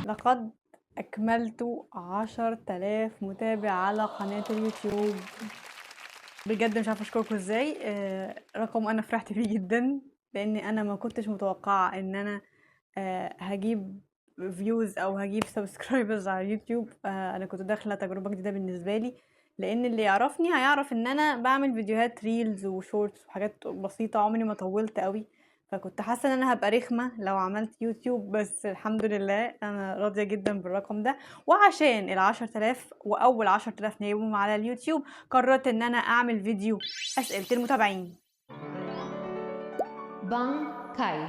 لقد أكملت 10,000 متابع على قناة اليوتيوب. بجد مش عارفة أشكركم إزاي. رقم أنا فرحت فيه جدا، لأن أنا ما كنتش متوقعة إن أنا هجيب views أو هجيب subscribers على اليوتيوب. أنا كنت داخلة تجربة جديدة بالنسبة لي، لأن اللي يعرفني هيعرف إن أنا بعمل فيديوهات reels و shorts وحاجات بسيطة، عمري ما طولت قوي، فكنت حاسة إن أنا هبقى رخمة لو عملت يوتيوب، بس الحمد لله أنا راضية جدا بالرقم ده. وعشان ال10,000 وأول 10,000 نجيبهم على اليوتيوب، قررت إن أنا أعمل فيديو أسئلة المتابعين. بانكاي.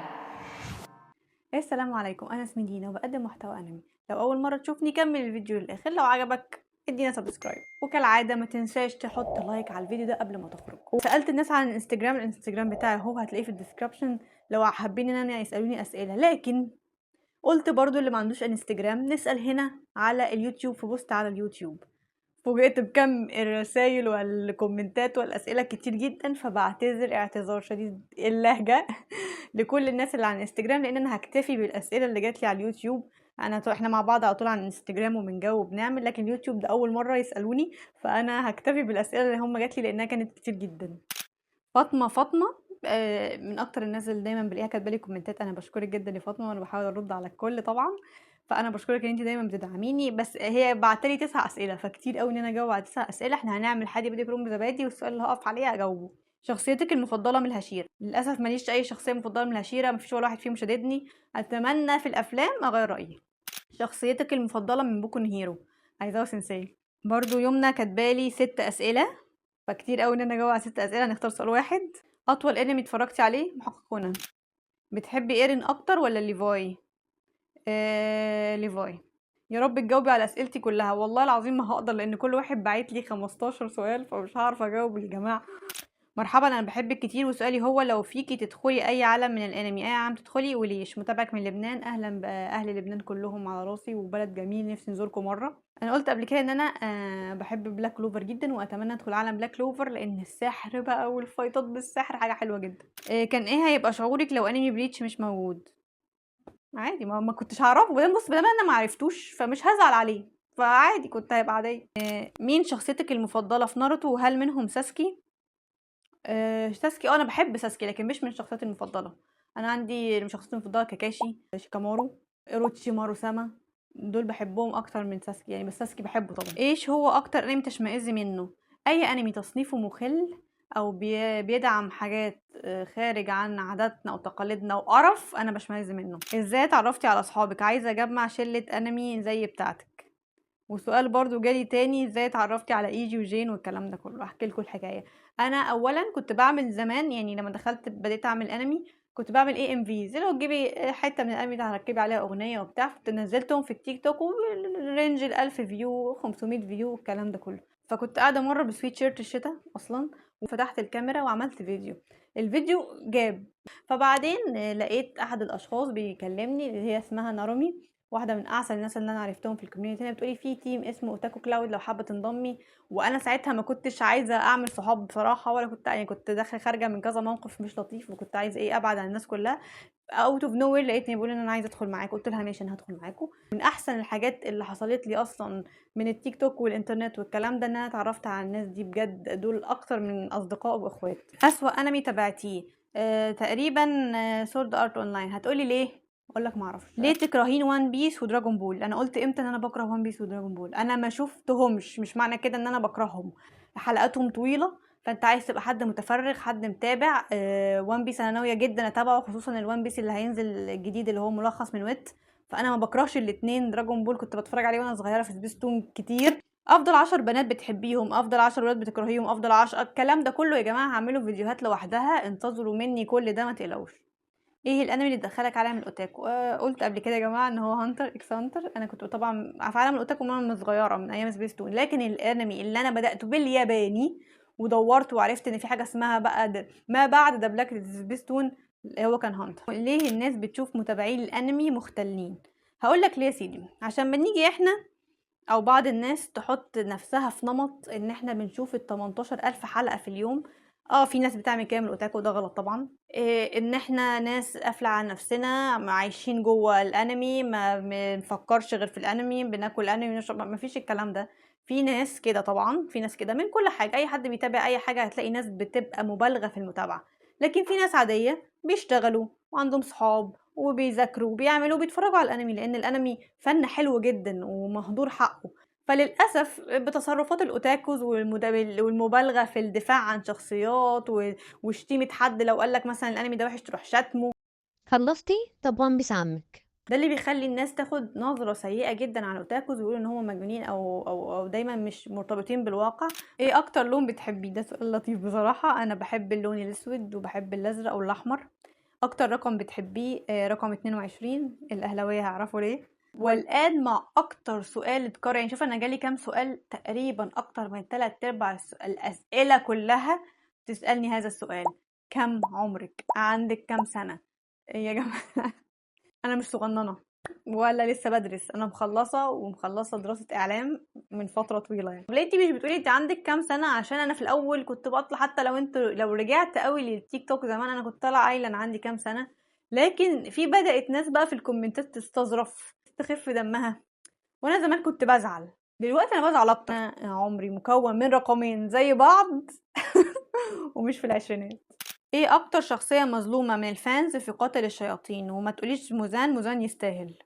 السلام عليكم، أنا اسمي دينا وبقدم محتوى أنمي. لو أول مرة تشوفني كمل الفيديو للآخر، لو عجبك ادينا subscribe، وكالعادة ما تنساش تحط like على الفيديو ده قبل ما تخرج. وسألت الناس على الانستجرام، الانستجرام بتاعي اهو هتلاقيه في ال description لو حابين ان انا يسألوني اسئلة، لكن قلت برضو اللي ما عندوش انستجرام نسأل هنا على اليوتيوب في post على اليوتيوب. فوجئت بكم الرسايل والكومنتات والأسئلة كتير جدا، فبعتذر اعتذار شديد اللهجة لكل الناس اللي على الانستجرام، لان انا هكتفي بالأسئلة اللي جات لي على اليوتيوب. احنا مع بعض على طول على الانستجرام وبنجاوب وبنعمل، لكن اليوتيوب ده اول مرة يسألوني، فانا هكتفي بالأسئلة اللي هم جات لي لانها كانت كتير جدا. فاطمة من اكتر الناس اللي دايما بلاقيها كاتبه لي كومنتات، انا بشكرك جدا يا فاطمة، وانا بحاول ارد على الكل طبعا، فانا بشكرك ان انت دايما بتدعميني. بس هي بعتلي 9 اسئلة، فكتير قوي ان انا اجاوب على 9 اسئلة. احنا هنعمل حادي بدي كروم زبادي، والسؤال اللي هقف عليه اجاوبه. شخصيتك المفضلة من الهشيره؟ للاسف ماليش اي شخصية مفضلة من الهشيره، مفيش ولا واحد فيهم شددني. اتمنى في الافلام اغير رايي. شخصيتك المفضلة من بوكو هيرو؟ ايزاوا سensei. برضو يمنى كاتبالي 6 اسئلة، فكتير قوي ان انا اجاوب على 6 اسئلة، هنختار سؤال واحد. اطول انمي اتفرجتي عليه؟ محقق كونان. بتحبي ايرين اكتر ولا ليفاي؟ ليفاي. يا رب تجاوبي على اسئلتي كلها، والله العظيم ما هقدر، لان كل واحد باعت لي 15 سؤال، فمش هعرف اجاوب يا جماعة. مرحبا، انا بحبك كتير، وسؤالي هو لو فيكي تدخلي اي عالم من الانمي، اي عالم تدخلي وليش؟ متابعك من لبنان. اهلا باهل لبنان كلهم على راسي، وبلد جميل نفسي نزوركم مرة. انا قلت قبل كده ان انا بحب Black Clover جدا، واتمنى ادخل عالم Black Clover، لان السحر بقى والفايتات بالسحر حاجة حلوة جدا. كان ايه هيبقى شعورك لو انمي بليتش مش موجود؟ عادي، ما كنتش هعرفه. بعدين بص، بدل ما انا ما عرفتوش فمش هزعل عليه، فعادي كنت هيبقى عادية. مين شخصيتك المفضلة في ناروتو، وهل منهم ساسكي؟ ساسكي، انا بحب ساسكي، لكن مش من شخصياتي المفضلة. انا عندي شخصيتي المفضلة كاكاشي، شيكامارو، اوروتشيمارو ساما، دول بحبهم اكتر من ساسكي يعني، بس ساسكي بحبه طبعا. ايش هو اكتر انمي تشمئزي منه؟ اي انمي تصنيفه مخل او بيدعم حاجات خارج عن عاداتنا وتقاليدنا وقرف، انا بشمئز منه. ازاي اتعرفتي على اصحابك؟ عايزه اجمع شله انمي زي بتاعتك. وسؤال برضو جالي تاني، ازاي اتعرفتي على ايجي وجين والكلام ده كله؟ احكي لكم الحكاية. انا اولا كنت بعمل زمان، يعني لما دخلت بديت اعمل انمي كنت بعمل AMVs، اللي هو تجيبي حتة من الانمي ده هتركبي عليها اغنية وبتاع، كنت نزلتهم في التيك توك و range ال1000 view 500 view والكلام ده كله. فكنت قاعدة مرة بسويت شيرت الشتاء اصلا، وفتحت الكاميرا وعملت فيديو، الفيديو جاب. فبعدين لقيت احد الاشخاص بيكلمني اللي هي اسمها نارومي، واحدة من اعسل الناس اللي انا عرفتهم في ال community هنا، بتقولي في team اسمه Otaku Cloud لو حابة تنضمي. وانا ساعتها ما كنتش عايزه اعمل صحاب بصراحة، ولا كنت يعني كنت داخله خارجه من كذا موقف مش لطيف، وكنت عايزه ابعد عن الناس كلها. out of nowhere لقيتني بقول ان انا عايزه ادخل معاكم، قلت لها ماشي انا هدخل معاكم. من احسن الحاجات اللي حصلت لي اصلا من التيك توك والانترنت والكلام ده ان انا اتعرفت على الناس دي، بجد دول اكتر من اصدقاء واخوات. اسوأ انمي تابعتيه؟ تقريبا Sword Art Online. هتقولي ليه؟ اقول لك ما اعرفش. ليه تكرهين One Piece و Dragon Ball؟ انا قلت امتى ان انا بكره One Piece و Dragon Ball؟ انا ما شفتهمش، مش معنى كده ان انا بكرههم، حلقاتهم طويلة، فانت عايز تبقى حد متفرغ، حد متابع. One Piece انا ناوية جدا اتابعه، خصوصا ال One Piece اللي هينزل الجديد اللي هو ملخص من ويت، فانا ما بكرهش الاتنين. Dragon Ball كنت بتفرج عليه وانا صغيرة في سبيستون كتير. افضل 10 بنات بتحبيهم، افضل 10 ولاد بتكرهيهم، افضل 10، الكلام ده كله يا جماعة هعمله فيديوهات لوحدها، انتظروا مني كل ده ما تقلقوش. ايه الانمي اللي دخلك عالم الاوتاكو؟ قلت قبل كده يا جماعة ان هو Hunter x Hunter. انا كنت طبعا في عالم الاوتاكو من وانا صغيرة، من ايام سبيستون، لكن الانمي اللي انا بداته بالياباني ودورت وعرفت ان في حاجة اسمها بقى ما بعد دبلجة سبيستون، هو كان Hunter. ليه الناس بتشوف متابعين الانمي مختلين؟ هقول لك ليه يا سيدي. عشان بنيجي احنا او بعض الناس تحط نفسها في نمط ان احنا بنشوف ال 18,000 حلقة في اليوم، في ناس بتعمل كده من الأوتاكو، ده غلط طبعًا. إن إحنا ناس قافلة على نفسنا، عايشين جوّه الأنمي، ما بنفكّرش غير في الأنمي، بناكل أنمي، نشرب، ما فيش الكلام ده. في ناس كده طبعًا، في ناس كده من كل حاجة، أي حد بيتابع أي حاجة هتلاقي ناس بتبقى مبالغة في المتابعة، لكن في ناس عادية بيشتغلوا وعندهم صحاب وبيذاكروا وبيعملوا وبيتفرجوا على الأنمي، لأن الأنمي فن حلو جدًا ومهدور حقه. فللأسف بتصرفات ال otakus والمبالغة في الدفاع عن شخصيات وشتيمة حد لو قال لك مثلًا الأنمي ده وحش تروح شاتمه. خلصتي؟ طب One Piece عمك. ده اللي بيخلي الناس تاخد نظرة سيئة جدًا على ال otakus ويقولوا إن هم مجانين أو دايمًا مش مرتبطين بالواقع. إيه أكتر لون بتحبيه؟ ده سؤال لطيف بصراحة. أنا باحب اللون الأسود وباحب الأزرق والأحمر. أكتر رقم بتحبيه؟ رقم 22، الأهلاوية هيعرفوا ليه. والآن مع أكتر سؤال اتكرر، شوف أنا جالي كام سؤال، تقريبًا أكتر من 3/4 الأسئلة كلها تسألني هذا السؤال: كم عمرك؟ عندك كام سنة؟ يا جماعة أنا مش صغننة ولا لسه بدرس، أنا مخلصة ومخلصة دراسة إعلام من فترة طويلة يعني. ليه انتي مش بتقولي انتي عندك كام سنة؟ عشان أنا في الأول كنت بطلع، حتى لو رجعت قوي للتيك توك زمان أنا كنت طالعة قايلة أنا عندي كام سنة، لكن في بدأت ناس بقى في الكومنتات تستظرف تخف دمها، وأنا زمان كنت بزعل، دلوقتي أنا بزعل أكتر. أنا عمري مكون من رقمين زي بعض ومش في العشرينات. ايه اكتر شخصية مظلومة من ال fans في قاتل الشياطين؟ وما تقوليش موزان، موزان يستاهل.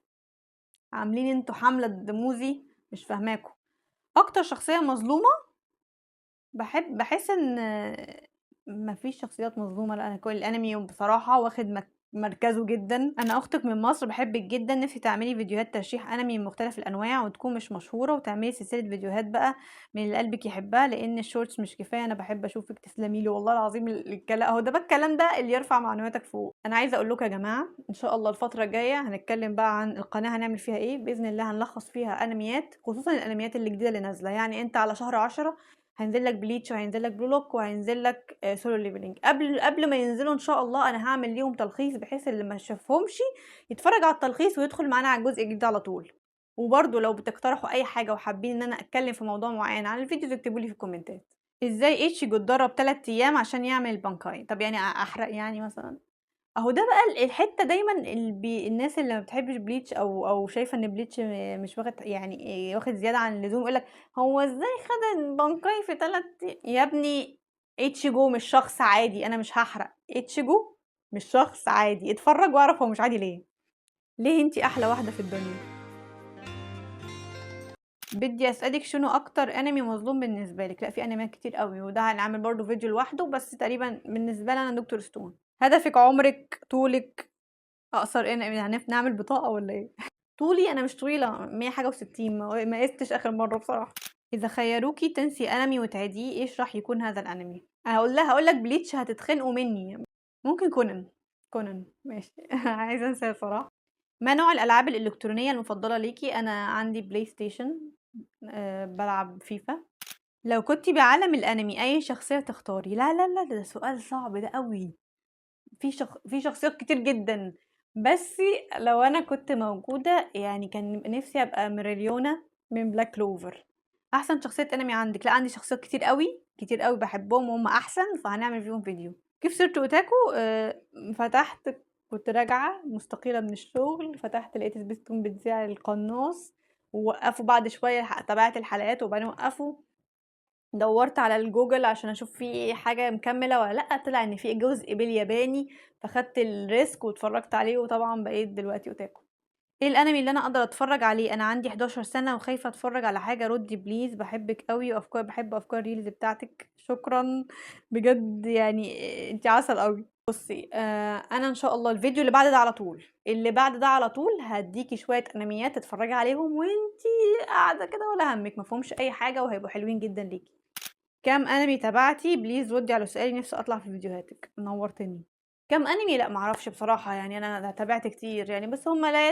عاملين انتوا حملة ضد موزي، مش فاهماكوا. اكتر شخصية مظلومة، بحس ان مفيش شخصيات مظلومة، لا انا كل الانمي بصراحة واخد مركزه جدا. انا اختك من مصر، بحبك جدا، نفسي تعملي فيديوهات ترشيح انمي من مختلف الانواع وتكون مش مشهورة، وتعملي سلسلة فيديوهات بقى من اللي قلبك يحبها، لان ال shorts مش كفاية. انا بحب اشوفك، تسلمي لي والله العظيم. الكلام اهو ده بقى، الكلام ده اللي يرفع معنوياتك فوق. انا عايزه اقول لكم يا جماعة ان شاء الله الفترة الجاية هنتكلم بقى عن القناة، هنعمل فيها ايه باذن الله، هنلخص فيها انميات، خصوصا الانميات الجديدة اللي نازله. انت على شهر 10 هينزل لك بليتش، وهينزل لك بلو لوك، وهينزل لك سولو ليفلينج. قبل ما ينزلوا ان شاء الله انا هعمل ليهم تلخيص، بحيث اللي ما شافهمش يتفرج على التلخيص ويدخل معانا على الجزء الجديد على طول. وبرده لو بتقترحوا اي حاجة وحابين ان انا اتكلم في موضوع معين عن الفيديو اكتبوا لي في الكومنتات. ازاي ايتشيجو اتدرب 3 ايام عشان يعمل البانكاي؟ طب احرق مثلا؟ اهو ده بقى الحتة دايما الناس اللي ما بتحبش بليتش او شايفه ان بليتش مش واخد، يعني إيه، واخد زيادة عن اللزوم، يقول لك هو ازاي خد البانكاي في 3 يا ابني ايتشيجو مش شخص عادي، انا مش هحرق، ايتشيجو مش شخص عادي، اتفرج واعرف هو مش عادي ليه. ليه انتي احلى واحدة في الدنيا؟ بدي اسالك شنو اكتر انمي مظلوم بالنسبة لك؟ لا في انميات كتير قوي، وده هنعمل برضو فيديو لوحده، بس تقريبا بالنسبة لي انا دكتور ستون. هدفك، عمرك، طولك، اقصر انمي، نعمل بطاقة ولا ايه؟ طولي انا مش طويلة، مية حاجة وستين، ما قستش اخر مرة بصراحة. اذا خيروكي تنسي انمي وتعيديه، ايش راح يكون هذا الانمي؟ هقول لك بليتش، هتتخنقوا مني. ممكن كونان. كونان ماشي. عايزه انساه صراحة. ما نوع الالعاب الالكترونية المفضلة ليكي؟ انا عندي بلاي ستيشن، بلعب فيفا. لو كنتي بعالم الانمي اي شخصية تختاري؟ لا لا لا، ده سؤال صعب ده قوي، في شخصيات كتير جدا، بس لو انا كنت موجودة كان نفسي ابقى ميريليونا من بلاك كلوفر. احسن شخصية انمي عندك؟ لا عندي شخصيات كتير قوي كتير قوي بحبهم وهم احسن، فهنعمل فيهم فيديو. كيف صرت اوتاكو؟ فتحت، كنت راجعه مستقيله من الشغل، فتحت لقيت سبيستون بتذيع القناص، ووقفوا بعد شوية، تابعت الحلقات وبعدين وقفوا. دورت على الجوجل عشان اشوف في حاجة مكملة ولا لا، طلع ان في جزء بالياباني، فخدت ال risk واتفرجت عليه، وطبعا بقيت دلوقتي اوتاكو. ايه الانمي اللي انا اقدر اتفرج عليه؟ انا عندي 11 سنة وخايفة اتفرج على حاجة، ردي please، بحبك قوي بحب افكار ال reels بتاعتك، شكرا بجد، انتي عسل قوي. انا ان شاء الله الفيديو اللي بعد ده على طول، اللي بعد ده على طول هديكي شوية انميات تتفرجي عليهم وانتي قاعدة كده ولا همك، ما فيهمش اي حاجة وهيبقوا حلوين جدا ليكي. كام انمي تابعتي؟ please ردي على سؤالي، نفسي اطلع في فيديوهاتك، نورتني. كام انمي؟ لا معرفش بصراحة، انا تابعت كتير بس هم لا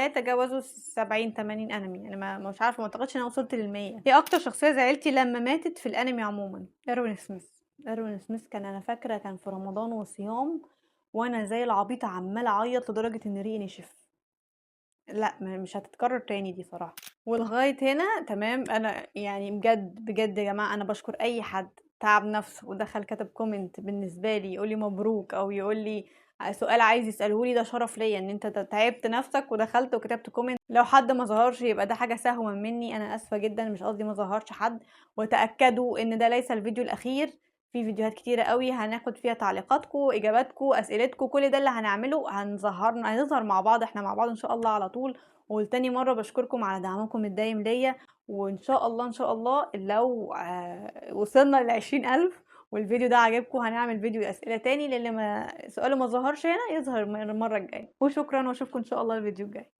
يتجاوزوا 70-80 انمي، انا مش عارفه، ما اعتقدش ان انا وصلت للمية. ايه اكتر شخصية زعلتي لما ماتت في الانمي عموما؟ ايروين سميث. ايروين سميث كان، انا فاكره كان في رمضان وصيام، وانا زي العبيطه عماله اعيط لدرجة ان ريقي نشف. لا مش هتتكرر تاني دي صراحة. ولغاية هنا تمام. انا بجد بجد يا جماعة انا بشكر اي حد تعب نفسه ودخل كتب comment بالنسبة لي يقول لي مبروك او يقول لي سؤال عايز يساله لي، ده شرف ليا ان انت تعبت نفسك ودخلت وكتبت comment. لو حد ما ظهرش يبقى ده حاجة سهوا مني، انا اسفه جدا، مش قصدي ما ظهرش حد. وتاكدوا ان ده ليس الفيديو الاخير، في فيديوهات كتيرة قوي هناخد فيها تعليقاتكم، اجاباتكم، اسئلتكم، كل ده اللي هنعمله هنظهر مع بعض، احنا مع بعض ان شاء الله على طول. والتاني مرة بشكركم على دعمكم الدايم ليا، وان شاء الله ان شاء الله لو وصلنا ل20,000 والفيديو ده عجبكم هنعمل فيديو اسئلة تاني، للي ما سؤاله ما ظهرش هنا يظهر المرة الجاية. وشكرا، واشوفكم ان شاء الله الفيديو الجاي.